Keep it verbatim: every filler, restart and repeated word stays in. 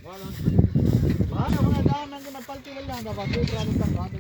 باہر ہݨ ادا ننگ نہ پلٹی ولے آندا، بس اوپر آلے تک آ ݙے۔